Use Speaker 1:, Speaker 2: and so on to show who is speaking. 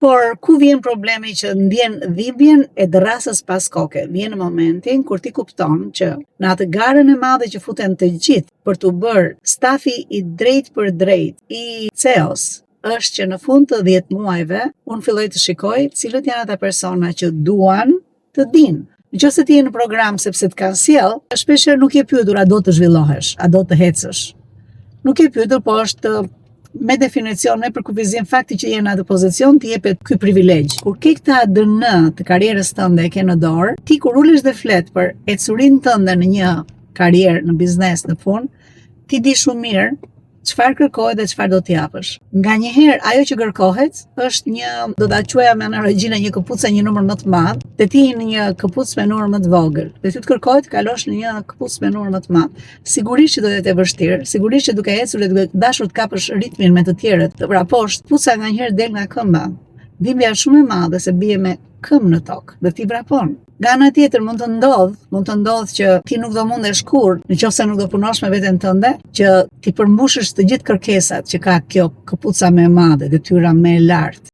Speaker 1: Por ku vjen problemi që ndjen dhimbjen e dërrasës pas koke? Vjen në momentin kur ti kupton që në atë garën e madhe që futen të gjithë për t'u bërë stafi i drejtpërdrejtë i CEO-s, është që në fund të 10 muajve unë filloj të shikoj cilët janë ata persona që duan të dinë. Në qoftë se ti je në program sepse të kanë sjell, shpeshherë nuk je pyetur a do të zhvillohesh, a do të ecësh. Nuk je pyetur, po është me definicion, me përkufizim fakti që je në atë pozicion, të jepet ky privilegj. Kur ke këtë ADN të karrierës tënde e ke në dorë, ti kur ulesh dhe flet për ecurinë tënde në një karrierë, në biznes, në punë, ti di shumë mirë çfarë kërkohet dhe çfarë do të japësh. Nganjëherë ajo që kërkohet është një, do ta quaja me analogjinë e një këpuce një numër më të madh, dhe ti je në një këpucë me numër më të vogël. Dhe ty të kërkohet të kalosh në një këpucë me numër më të madh. Sigurisht që do të jetë e vështirë, sigurisht që duke ecur dhe duke dashur të kapësh ritmin me të tjerët, të vraposh, këpuca nganjëherë del nga këmba. Dhimbja është shumë e madhe se bie me këmbë në tokë dhe ti vrapon. Nga ana tjetër mund të ndodh, mund të ndodh që ti nuk do mundesh kurrë, në qoftë se nuk do punosh me veten tënde, që ti përmbushësh të gjithë kërkesat që ka kjo këpuca më e madhe, detyra më e lartë.